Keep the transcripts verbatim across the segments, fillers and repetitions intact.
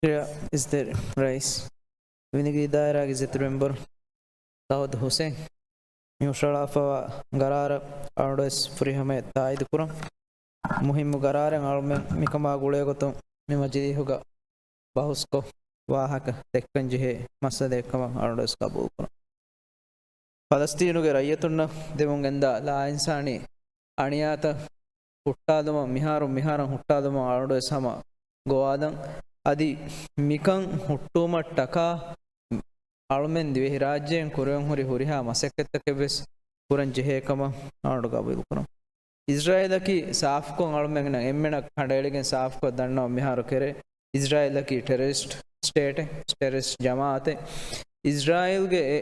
އިޒްދެރި ރައީސް، ވިނިގިރި ދާއިރާގެ އިއްޒަތްތެރި މެމްބަރު ދާއޫދު ހުސެން، މި ހުށަހަޅާފައިވާ ގަރާރަށް އަޅުގަނޑުވެސް ފުރިހަމަޔަށް ތާއީދުކުރަން. މުހިއްމު ގަރާރެއް އަޅުމެން މިކަމާ ގުޅޭގޮތުން މި މަޖިލީހުގަ ބަހުސްކޮށް، ވާހަކަ ދެއްކަން ޖެހޭ މައްސަލައެއްކަމަށް އަޅުގަނޑުވެސް ގަބޫލުކުރަން. ފަލަސްތީނުގެ ރައްޔިތުންނަށް ދެމުން ގެންދާ ލާއިންސާނީ އަނިޔާތައް ހުއްޓާލުމަށް މިހާރުން މިހާރަށް ހުއްޓާލުމަށް އަޅުގަނޑުވެސް ހަމަ ގޮވާލަން. އަދި މިކަން ހުއްޓުވުމަށްޓަކާ އަޅުމެން ދިވެހިރާއްޖޭން ކުރެވެން ހުރި ހުރިހާ މަސައްކަތްތަކެއްވެސް ކުރަން ޖެހޭ ކަމަށް އަޅުގަނޑު ގަބޫލުކުރަން. އިޒްރާއީލަކީ ސާފުކޮށް އަޅުމެންނަށް އެންމެނަށް ކަނޑައެޅިގެން ސާފުކޮށް ދަންނަވަން މިހާރު ކެރޭ. އިޒްރާއީލަކީ ޓެރަރިސްޓް ސްޓޭޓެއް، ޓެރަރިސްޓް ޖަމާއަތެއް. އިޒްރާއީލްގެ އެ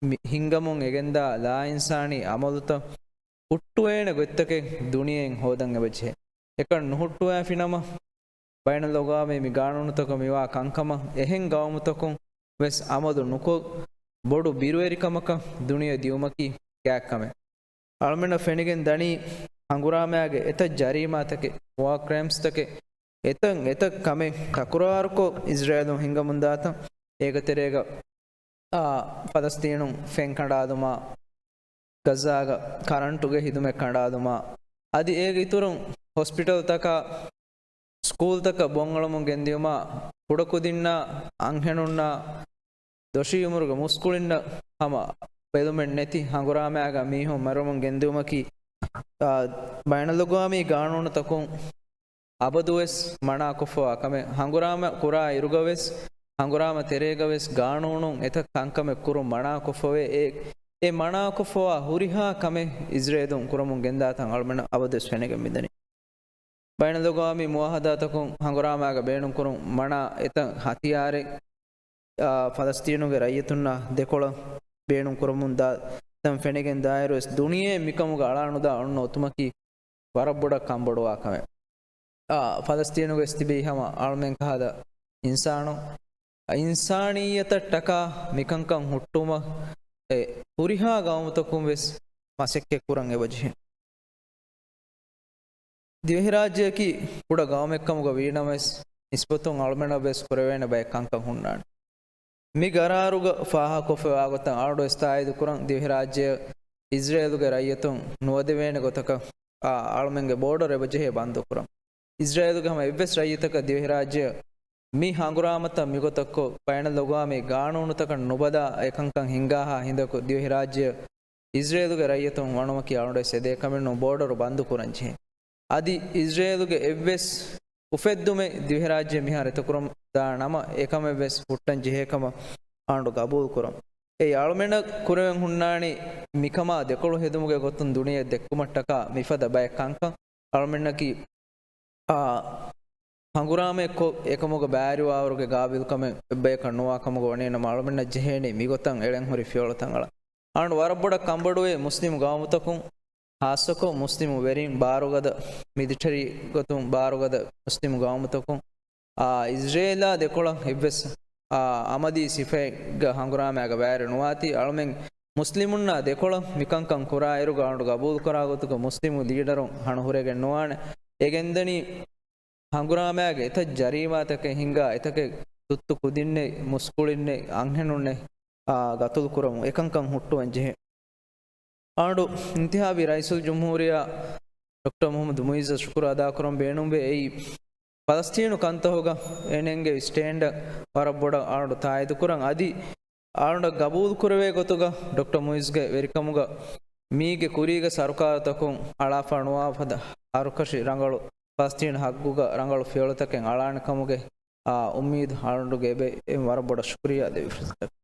މި ހިންގަމުން އެގެންދާ ލާއިންސާނީ އަމަލުތައް ހުއްޓުވޭނެ ގޮތްތަކެއް ދުނިޔެއިން ހޯދަން އެބަޖެހޭ. އެކަން ނުހުއްޓުވާފިނަމަ، ބައިނަލްއަގްވާމީ މި ގާނޫނުތަކަށް މިވާ ކަންކަމަށް އެހެން ގައުމުތަކުން ވެސް އަމަލު ނުކޮށް، ބޮޑު ބިރުވެރިކަމަކަށް ދުނިޔެ ދިއުމަކީ ގާތްކަމެއް. އަޅުމެންނަށް ފެނިގެން ދަނީ، ހަނގުރާމައިގެ އެތައް ޖަރީމާތަކެއް، ވާ ކްރައިމްސްތަކެއް، އެތައް އެތައް ކަމެއް ތަކުރާރުކޮށް އިޒްރޭލުން ހިންގަމުންދާތަން. އޭގެ ތެރޭގަ އާ، ފަލަސްތީނުން ފެން ކަނޑާލުމާ، ޣައްޒާގަ ކަރަންޓުގެ ހިދުމަތް ކަނޑާލުމާ، އަދި އޭގެ އިތުރުން ހޮސްޕިޓަލްތަކާ، ސްކޫލްތަކަށް ބޮންއަޅަމުން ގެންދިއުމާ، ކުޑަކުދިންނާ، އަންހެނުންނާ، ދޮށީ އުމުރުގެ މުސްކުޅިންނަށް ހަމަ ބެލުމެއް ނެތި ހަނގުރާމައިގަ މީހުން މަރުވަމުން ގެންދިއުމަކީ، އާ، ބައިނަލްއަގްވާމީ ގާނޫނުތަކުން އަބަދުވެސް މަނާކޮށްފަވާ ކަމެއް. ހަނގުރާމަ ކުރާ އިރުގަވެސް، ހަނގުރާމަ ތެރޭގަވެސް ގާނޫނުން އެތައް ކަންކަމެއް ކުރުން މަނާކޮށްފަވޭ. އެ، އެ މަނާކޮށްފަވާ ހުރިހާ ކަމެއް އިޒްރޭލުން ކުރަމުން ގެންދާތަން އަޅުމެންނަށް އަބަދުވެސް ފެނިގެން މިދަނީ. ބައިނަލްއަގްވާމީ މުއާހަދާތަކުން ހަނގުރާމައިގަ ބޭނުންކުރުން މަނާ އެތައް ހަތިޔާރެއް، އާ، ފަލަސްތީނުގެ ރައްޔިތުންނާ ދެކޮޅަށް ބޭނުންކުރަމުން ދާ ތަން ފެނިގެން ދާއިރުވެސް ދުނިޔެ މިކަމުގަ އަޅާނުދާ އޮންނަ އޮތުމަކީ ވަރަށް ބޮޑަށް ކަންބޮޑުވާ ކަމެއް. އާ، ފަލަސްތީނުގަވެސް ތިބީ ހަމަ އަޅުމެން ކަހަލަ އިންސާނު، އިންސާނިއްޔަތަށްޓަކާ މިކަންކަން ހުއްޓުވުމަށް އެ ހުރިހާ ގައުމުތަކުން ވެސް މަސައްކަތް ކުރަން އެބަޖެހޭ. ދިވެހިރާއްޖެއަކީ ކުޑަ ގައުމެއްކަމުގަ ވީނަމަވެސް، ނިސްބަތުން އަޅުމެނަށް ވެސް ކުރެވޭނެ ބައެއް ކަންކަން ހުންނާނެ. މި ގަރާރުގަ ފާހަގަކޮށްފައިވާ ގޮތަށް އަޅުގަނޑު ވެސް ތާއީދު ކުރަން، ދިވެހިރާއްޖެއަށް އިޒްރޭލުގެ ރައްޔިތުން ނުވަދެވޭނެ ގޮތަކަށް، އާ، އަޅުމެންގެ ބޯޑަރު އެބަޖެހޭ ބަންދުކުރަން. އިޒްރޭލުގެ ހަމަ އެއްވެސް ރައްޔިތަކަށް ދިވެހިރާއްޖެއަށް މި ހަނގުރާމަތައް މިގޮތަށްކޮށް، ބައިނަލްއަގްވާމީ ގާނޫނުތަކަށް ނުބަލާ އެކަންކަން ހިނގާހާ ހިނދަކު ދިވެހިރާއްޖެއަށް އިޒްރޭލުގެ ރައްޔިތުން ވަނުމަކީ އަޅުގަނޑު ވެސް އެދޭ ކަމެއް ނޫން، ބޯޑަރު ބަންދުކުރަން ޖެހޭ. އަދި އިޒްރޭލުގެ އެއްވެސް އުފެއްދުމެއް ދިވެހިރާއްޖެ މިހާރު އެތަކުރަމުން ދާ ނަމަ، އެކަމެއް ވެސް ހުއްޓަން ޖެހޭ ކަމަށް އަޅުގަނޑު ގަބޫލު ކުރަން. އެއީ އަޅުމެންނަށް ކުރެވެން ހުންނާނީ މިކަމާ ދެކޮޅު ހެދުމުގެ ގޮތުން ދުނިޔެ ދެއްކުމަށްޓަކާ މިފަދަ ބައެއް ކަންކަން. އަޅުމެންނަކީ، އާ، ހަނގުރާމައެއްކޮށް އެކަމުގަ ބައިވެރިވާވަރުގެ ގާބިލްކަމެއް އެއްބަޔަކަށް ނުވާ ކަމުގަ ވަނީ ނަމަ، އަޅުމެންނަށް ޖެހޭނީ މިގޮތަށް އެޅެން ހުރި ފިޔަވަޅުތައް އަޅަން. އަޅުގަނޑު ވަރަށް ބޮޑަށް ކަންބޮޑުވޭ މުސްލިމު ގައުމުތަކުން، ހާއްސަކޮށް މުސްލިމު ވެރިން ބާރުގަދަ، މިލިޓަރީ ގޮތުން ބާރުގަދަ މުސްލިމު ގައުމުތަކުން، އާ، އިޒްރޭލާ ދެކޮޅަށް އެއްވެސް، އާ، އަމަލީ ސިފައެއްގަ ހަނގުރާމައިގަ ބައިވެރި ނުވާތީ، އަޅުމެން މުސްލިމުންނާ ދެކޮޅަށް މިކަންކަން ކުރާއިރުގަ އަޅުގަނޑު ގަބޫލުކުރާ ގޮތުގަ މުސްލިމު ލީޑަރުން ހަނުހުރެގެން ނުވާނެ. އެ ގެންދަނީ ހަނގުރާމައިގެ އެތައް ޖަރީމާތަކެއް ހިންގާ، އެތަކެއް ތުއްތު ކުދިންނެއް، މުސްކުޅިންނެއް، އަންހެނުންނެއް، އާ، ގަތުލު ކުރަމުން އެކަންކަން ހުއްޓުވަން ޖެހޭ. އަޅުގަނޑު އިންތިހާބީ ރައީސުލްޖުމްހޫރިއްޔާ ޑޮކްޓަރ މުޙައްމަދު މުޢިއްޒަށް ޝުކުރު އަދާކުރަން ބޭނުންވޭ. އެއީ ފަލަސްތީނު ކަންތަހުގަ އޭނައިންގެ ސްޓޭންޑަށް ވަރަށް ބޮޑަށް އަޅުގަނޑު ތާއީދުކުރަން. އަދި އަޅުގަނޑަށް ގަބޫލުކުރެވޭ ގޮތުގަ ޑޮކްޓަރ މުޢިއްޒުގެ ވެރިކަމުގަ މީގެ ކުރީގެ ސަރުކާރުތަކުން އަޅާފަ ނުވާ ފަދަ ހަރުކަށި ރަނގަޅު، ފަލަސްތީނު ހައްގުގަ ރަނގަޅު ފިޔަވަޅުތަކެއް އަޅާނެ ކަމުގެ، އާ، އުއްމީދު އަޅުގަނޑުގެ އެބަ، އެ ވަރަށް ބޮޑަށް ޝުކުރިއްޔާ ދެއްވި ފުރުސަތަކަށް.